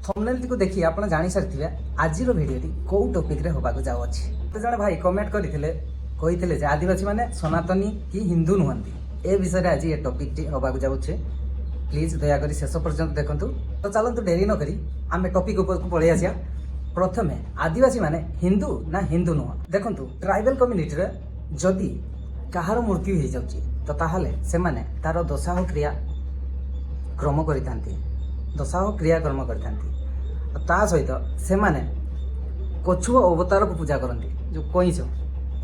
ଥମ୍ବନେଲ୍ଟିକୁ ଦେଖି ଆପଣ ଜାଣିସାରିଥିବେ ଆଜିର ଭିଡ଼ିଓଟି କେଉଁ ଟପିକ୍ରେ ହେବାକୁ ଯାଉଅଛି। ତ ଜଣେ ଭାଇ କମେଣ୍ଟ କରିଥିଲେ, କହିଥିଲେ ଯେ ଆଦିବାସୀ ମାନେ ସନାତନୀ କି ହିନ୍ଦୁ ନୁହନ୍ତି। ଏ ବିଷୟରେ ଆଜି ଏ ଟପିକ୍ଟି ହେବାକୁ ଯାଉଛି। ପ୍ଲିଜ୍ ଦୟାକରି ଶେଷ ପର୍ଯ୍ୟନ୍ତ ଦେଖନ୍ତୁ। ତ ଚାଲନ୍ତୁ, ଡେରି ନକରି ଆମେ ଟପିକ୍ ଉପରକୁ ପଳେଇ ଆସିବା। ପ୍ରଥମେ ଆଦିବାସୀ ମାନେ ହିନ୍ଦୁ ନା ହିନ୍ଦୁ ନୁହଁ? ଦେଖନ୍ତୁ, ଟ୍ରାଇବାଲ କମ୍ୟୁନିଟିରେ ଯଦି କାହାର ମୃତ୍ୟୁ ହେଇଯାଉଛି, ତ ତାହେଲେ ସେମାନେ ତାର ଦଶାହ କ୍ରିୟା କ୍ରମ କରିଥାନ୍ତି, ଦଶାହ କ୍ରିୟାକର୍ମ କରିଥାନ୍ତି। ଆଉ ତା ସହିତ ସେମାନେ କଛୁଆ ଅବତାରକୁ ପୂଜା କରନ୍ତି, ଯେଉଁ କଇଁଛ,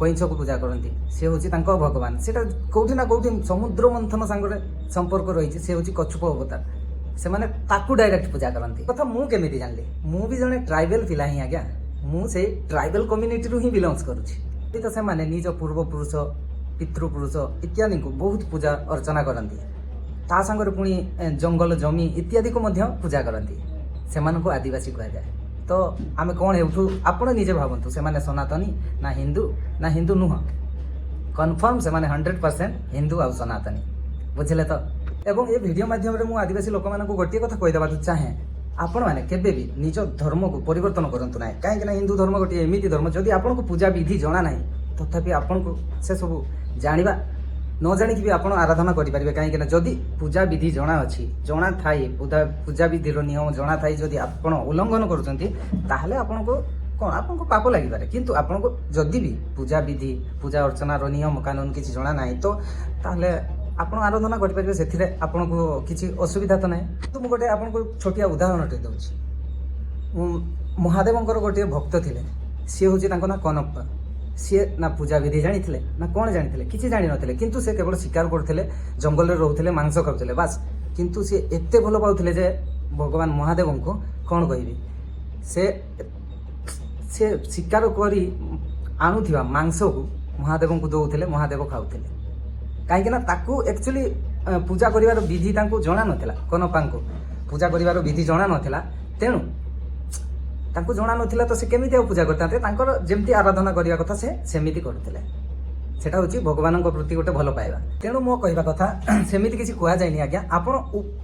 କଇଁଛକୁ ପୂଜା କରନ୍ତି। ସେ ହେଉଛି ତାଙ୍କ ଭଗବାନ। ସେଇଟା କେଉଁଠି ନା କେଉଁଠି ସମୁଦ୍ର ମନ୍ଥନ ସାଙ୍ଗରେ ସମ୍ପର୍କ ରହିଛି। ସେ ହେଉଛି କଛୁପ ଅବତାର। ସେମାନେ ତାକୁ ଡାଇରେକ୍ଟ ପୂଜା କରନ୍ତି। କଥା ମୁଁ କେମିତି ଜାଣିଲି? ମୁଁ ବି ଜଣେ ଟ୍ରାଇବାଲ ପିଲା ହିଁ ଆଜ୍ଞା। ମୁଁ ସେଇ ଟ୍ରାଇବାଲ କମ୍ୟୁନିଟିରୁ ହିଁ ବିଲଙ୍ଗସ୍ କରୁଛି। ତ ସେମାନେ ନିଜ ପୂର୍ବପୁରୁଷ, ପିତୃପୁରୁଷ ଇତ୍ୟାଦିଙ୍କୁ ବହୁତ ପୂଜା ଅର୍ଚ୍ଚନା କରନ୍ତି। ତା ସାଙ୍ଗରେ ପୁଣି ଜଙ୍ଗଲ, ଜମି ଇତ୍ୟାଦିକୁ ମଧ୍ୟ ପୂଜା କରନ୍ତି। ସେମାନଙ୍କୁ ଆଦିବାସୀ କୁହାଯାଏ। ତ ଆମେ କ'ଣ ଏଉଠୁ ଆପଣ ନିଜେ ଭାବନ୍ତୁ, ସେମାନେ ସନାତନୀ ନା ହିନ୍ଦୁ ନା ହିନ୍ଦୁ ନୁହଁ? କନଫର୍ମ ସେମାନେ 100% ହିନ୍ଦୁ ଆଉ ସନାତନୀ, ବୁଝିଲେ ତ? ଏବଂ ଏ ଭିଡ଼ିଓ ମାଧ୍ୟମରେ ମୁଁ ଆଦିବାସୀ ଲୋକମାନଙ୍କୁ ଗୋଟିଏ କଥା କହିଦେବାକୁ ଚାହେଁ, ଆପଣମାନେ କେବେ ବି ନିଜ ଧର୍ମକୁ ପରିବର୍ତ୍ତନ କରନ୍ତୁ ନାହିଁ। କାହିଁକି ନା ହିନ୍ଦୁ ଧର୍ମ ଗୋଟିଏ ଏମିତି ଧର୍ମ, ଯଦି ଆପଣଙ୍କୁ ପୂଜା ବିଧି ଜଣା ନାହିଁ, ତଥାପି ଆପଣଙ୍କୁ ସେସବୁ ଜାଣିବା ନ ଜାଣିକି ବି ଆପଣ ଆରାଧନା କରିପାରିବେ। କାହିଁକି ନା ଯଦି ପୂଜା ବିଧି ଜଣା ଅଛି, ଜଣା ଥାଇ, ପୂଜା ବିଧିର ନିୟମ ଜଣା ଥାଇ ଯଦି ଆପଣ ଉଲ୍ଲଙ୍ଘନ କରୁଛନ୍ତି, ତାହେଲେ ଆପଣଙ୍କୁ କ'ଣ, ଆପଣଙ୍କୁ ପାପ ଲାଗିପାରେ। କିନ୍ତୁ ଆପଣଙ୍କୁ ଯଦି ବି ପୂଜା ବିଧି, ପୂଜା ଅର୍ଚ୍ଚନାର ନିୟମ କାନୁନ କିଛି ଜଣା ନାହିଁ, ତ ତାହେଲେ ଆପଣ ଆରାଧନା କରିପାରିବେ। ସେଥିରେ ଆପଣଙ୍କୁ କିଛି ଅସୁବିଧା ତ ନାହିଁ। ତ ମୁଁ ଗୋଟେ ଆପଣଙ୍କୁ ଛୋଟିଆ ଉଦାହରଣଟେ ଦେଉଛି। ମହାଦେବଙ୍କର ଗୋଟିଏ ଭକ୍ତ ଥିଲେ। ସିଏ ହେଉଛି, ତାଙ୍କ ନାଁ କନପ୍ପା। ସିଏ ନା ପୂଜା ବିଧି ଜାଣିଥିଲେ ନା କ'ଣ ଜାଣିଥିଲେ, କିଛି ଜାଣିନଥିଲେ। କିନ୍ତୁ ସେ କେବଳ ଶିକାର କରୁଥିଲେ, ଜଙ୍ଗଲରେ ରହୁଥିଲେ, ମାଂସ ଖାଉଥିଲେ, ବାସ୍। କିନ୍ତୁ ସିଏ ଏତେ ଭଲ ପାଉଥିଲେ ଯେ ଭଗବାନ ମହାଦେବଙ୍କୁ, କ'ଣ କହିବି, ସେ ସେ ଶିକାର କରି ଆଣୁଥିବା ମାଂସକୁ ମହାଦେବଙ୍କୁ ଦେଉଥିଲେ, ମହାଦେବ ଖାଉଥିଲେ। କାହିଁକି ନା ତାକୁ ଆକ୍ଚୁଆଲି ପୂଜା କରିବାର ବିଧି ତାଙ୍କୁ ଜଣା ନଥିଲା। କନପାଙ୍କୁ ପୂଜା କରିବାର ବିଧି ଜଣା ନଥିଲା। ତେଣୁ ତାଙ୍କୁ ଜଣା ନଥିଲା, ତ ସେ କେମିତି ଆଉ ପୂଜା କରିଥାନ୍ତେ? ତାଙ୍କର ଯେମିତି ଆରାଧନା କରିବା କଥା, ସେ ସେମିତି କରୁଥିଲେ। ସେଟା ହେଉଛି ଭଗବାନଙ୍କ ପ୍ରତି ଗୋଟେ ଭଲ ପାଇବା। ତେଣୁ ମୋ କହିବା କଥା, ସେମିତି କିଛି କୁହାଯାଇନି ଆଜ୍ଞା। ଆପଣ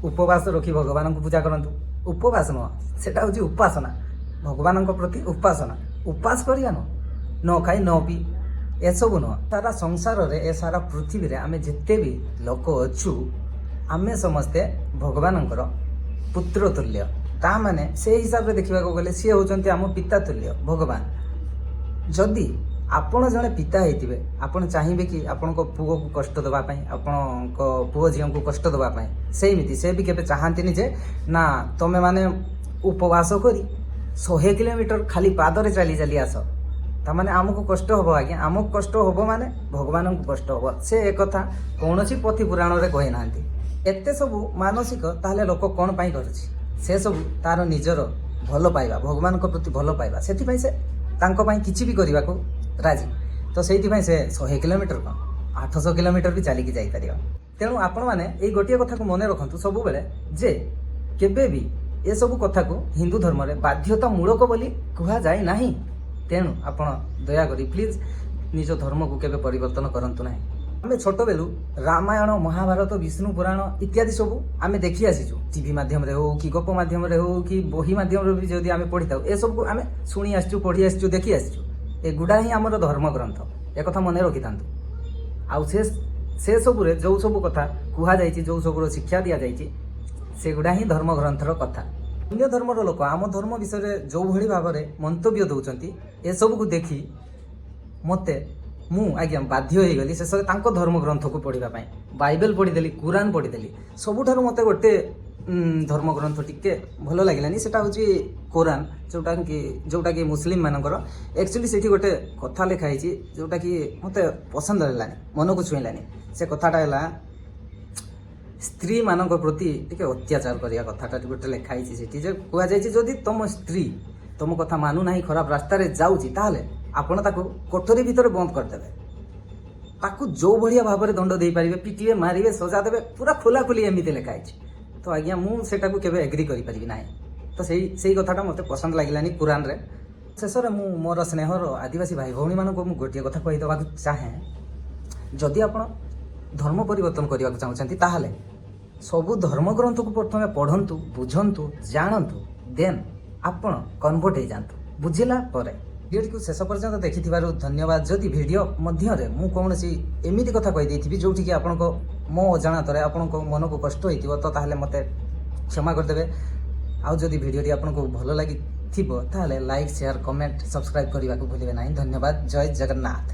ଉପବାସ ରଖି ଭଗବାନଙ୍କୁ ପୂଜା କରନ୍ତୁ। ଉପବାସ ନୁହଁ, ସେଟା ହେଉଛି ଉପାସନା। ଭଗବାନଙ୍କ ପ୍ରତି ଉପାସନା, ଉପାସ କରିବା ନୁହଁ, ନ ଖାଇ ନ ପିଇ ଏସବୁ ନୁହଁ। ସାରା ସଂସାରରେ, ଏ ସାରା ପୃଥିବୀରେ ଆମେ ଯେତେ ବି ଲୋକ ଅଛୁ, ଆମେ ସମସ୍ତେ ଭଗବାନଙ୍କର ପୁତ୍ର ତୁଲ୍ୟ। ତା ମାନେ ସେଇ ହିସାବରେ ଦେଖିବାକୁ ଗଲେ ସିଏ ହେଉଛନ୍ତି ଆମ ପିତା ତୁଲ୍ୟ ଭଗବାନ। ଯଦି ଆପଣ ଜଣେ ପିତା ହେଇଥିବେ, ଆପଣ ଚାହିଁବେ କି ଆପଣଙ୍କ ପୁଅକୁ କଷ୍ଟ ଦେବା ପାଇଁ, ଆପଣଙ୍କ ପୁଅ ଝିଅଙ୍କୁ କଷ୍ଟ ଦେବା ପାଇଁ? ସେଇମିତି ସେ ବି କେବେ ଚାହାନ୍ତିନି ଯେ ନା ତମେ ମାନେ ଉପବାସ କରି 100 କିଲୋମିଟର ଖାଲି ପାଦରେ ଚାଲି ଚାଲି ଆସ। ତାମାନେ ଆମକୁ କଷ୍ଟ ହେବ ଆଜ୍ଞା। ଆମକୁ କଷ୍ଟ ହେବ ମାନେ ଭଗବାନଙ୍କୁ କଷ୍ଟ ହେବ। ସେ ଏକଥା କୌଣସି ପୋଥି ପୁରାଣରେ କହିନାହାନ୍ତି। ଏତେ ସବୁ ମାନସିକ ତାହେଲେ ଲୋକ କ'ଣ ପାଇଁ କରୁଛି? ସେ ସବୁ ତାର ନିଜର ଭଲ ପାଇବା, ଭଗବାନଙ୍କ ପ୍ରତି ଭଲ ପାଇବା। ସେଥିପାଇଁ ସେ ତାଙ୍କ ପାଇଁ କିଛି ବି କରିବାକୁ ରାଜି। ତ ସେଇଥିପାଇଁ ସେ 100 କିଲୋମିଟର କ'ଣ, 800 କିଲୋମିଟର ବି ଚାଲିକି ଯାଇପାରିବ। ତେଣୁ ଆପଣମାନେ ଏଇ ଗୋଟିଏ କଥାକୁ ମନେ ରଖନ୍ତୁ ସବୁବେଳେ ଯେ କେବେ ବି ଏସବୁ କଥାକୁ ହିନ୍ଦୁ ଧର୍ମରେ ବାଧ୍ୟତାମୂଳକ ବୋଲି କୁହାଯାଏ ନାହିଁ। ତେଣୁ ଆପଣ ଦୟାକରି ପ୍ଲିଜ୍ ନିଜ ଧର୍ମକୁ କେବେ ପରିବର୍ତ୍ତନ କରନ୍ତୁ ନାହିଁ। ଆମେ ଛୋଟବେଳୁ ରାମାୟଣ, ମହାଭାରତ, ବିଷ୍ଣୁ ପୁରାଣ ଇତ୍ୟାଦି ସବୁ ଆମେ ଦେଖି ଆସିଛୁ। ଟିଭି ମାଧ୍ୟମରେ ହଉ କି ଗପ ମାଧ୍ୟମରେ ହଉ କି ବହି ମାଧ୍ୟମରେ ବି ଯଦି ଆମେ ପଢ଼ିଥାଉ, ଏସବୁକୁ ଆମେ ଶୁଣି ଆସିଛୁ, ପଢ଼ି ଆସିଛୁ, ଦେଖି ଆସିଛୁ। ଏଗୁଡ଼ା ହିଁ ଆମର ଧର୍ମ ଗ୍ରନ୍ଥ, ଏକଥା ମନେ ରଖିଥାନ୍ତୁ। ଆଉ ସେ ସବୁରେ ଯେଉଁ ସବୁ କଥା କୁହାଯାଇଛି, ଯେଉଁ ସବୁର ଶିକ୍ଷା ଦିଆଯାଇଛି, ସେଗୁଡ଼ା ହିଁ ଧର୍ମ ଗ୍ରନ୍ଥର କଥା। ଅନ୍ୟ ଧର୍ମର ଲୋକ ଆମ ଧର୍ମ ବିଷୟରେ ଯେଉଁଭଳି ଭାବରେ ମନ୍ତବ୍ୟ ଦେଉଛନ୍ତି, ଏସବୁକୁ ଦେଖି ମୋତେ, ମୁଁ ଆଜ୍ଞା ବାଧ୍ୟ ହେଇଗଲି ଶେଷରେ ତାଙ୍କ ଧର୍ମ ଗ୍ରନ୍ଥକୁ ପଢ଼ିବା ପାଇଁ। ବାଇବେଲ ପଢ଼ିଦେଲି, କୁରାନ ପଢ଼ିଦେଲି। ସବୁଠାରୁ ମୋତେ ଗୋଟେ ଧର୍ମ ଗ୍ରନ୍ଥ ଟିକେ ଭଲ ଲାଗିଲାନି, ସେଟା ହେଉଛି କୋରାନ, ଯେଉଁଟାକି ମୁସଲିମ ମାନଙ୍କର। ଆକ୍ଚୁଆଲି ସେଇଠି ଗୋଟେ କଥା ଲେଖା ହେଇଛି, ଯେଉଁଟାକି ମୋତେ ପସନ୍ଦ ହେଲାନି, ମନକୁ ଛୁଇଁଲାନି। ସେ କଥାଟା ହେଲା ସ୍ତ୍ରୀମାନଙ୍କ ପ୍ରତି ଟିକେ ଅତ୍ୟାଚାର କରିବା କଥାଟା ଗୋଟେ ଲେଖା ହେଇଛି ସେଠି। ଯେ କୁହାଯାଇଛି, ଯଦି ତମ ସ୍ତ୍ରୀ ତମ କଥା ମାନୁନାହିଁ, ଖରାପ ରାସ୍ତାରେ ଯାଉଛି, ତାହେଲେ ଆପଣ ତାକୁ କୋଠରୀ ଭିତରେ ବନ୍ଦ କରିଦେବେ। ତାକୁ ଯେଉଁ ଭଳିଆ ଭାବରେ ଦଣ୍ଡ ଦେଇପାରିବେ, ପିଟିବେ, ମାରିବେ, ସଜା ଦେବେ, ପୁରା ଖୋଲାଖୋଲି ଏମିତି ଲେଖା ହେଇଛି। ତ ଆଜ୍ଞା, ମୁଁ ସେଟାକୁ କେବେ ଏଗ୍ରି କରିପାରିବି ନାହିଁ। ତ ସେଇ ସେଇ କଥାଟା ମୋତେ ପସନ୍ଦ ଲାଗିଲାନି କୁରାନରେ। ଶେଷରେ ମୁଁ ମୋର ସ୍ନେହର ଆଦିବାସୀ ଭାଇ ଭଉଣୀମାନଙ୍କୁ ମୁଁ ଗୋଟିଏ କଥା କହିଦେବାକୁ ଚାହେଁ, ଯଦି ଆପଣ ଧର୍ମ ପରିବର୍ତ୍ତନ କରିବାକୁ ଚାହୁଁଛନ୍ତି, ତାହେଲେ ସବୁ ଧର୍ମଗ୍ରନ୍ଥକୁ ପ୍ରଥମେ ପଢ଼ନ୍ତୁ, ବୁଝନ୍ତୁ, ଜାଣନ୍ତୁ। ଦେନ୍ ଆପଣ କନଭର୍ଟ ହେଇଯାଆନ୍ତୁ ବୁଝିଲା ପରେ। ଭିଡ଼ିଓଟିକୁ ଶେଷ ପର୍ଯ୍ୟନ୍ତ ଦେଖିଥିବାରୁ ଧନ୍ୟବାଦ। ଯଦି ଭିଡ଼ିଓ ମଧ୍ୟରେ ମୁଁ କୌଣସି ଏମିତି କଥା କହିଦେଇଥିବି ଯେଉଁଠିକି ଆପଣଙ୍କ ମୋ ଅଜାଣତରେ ଆପଣଙ୍କ ମନକୁ କଷ୍ଟ ହେଇଥିବ, ତ ତାହେଲେ ମୋତେ କ୍ଷମା କରିଦେବେ। ଆଉ ଯଦି ଭିଡ଼ିଓଟି ଆପଣଙ୍କୁ ଭଲ ଲାଗିଥିବ, ତାହେଲେ ଲାଇକ୍, ସେୟାର, କମେଣ୍ଟ, ସବସ୍କ୍ରାଇବ୍ କରିବାକୁ ଭୁଲିବେ ନାହିଁ। ଧନ୍ୟବାଦ। ଜୟ ଜଗନ୍ନାଥ।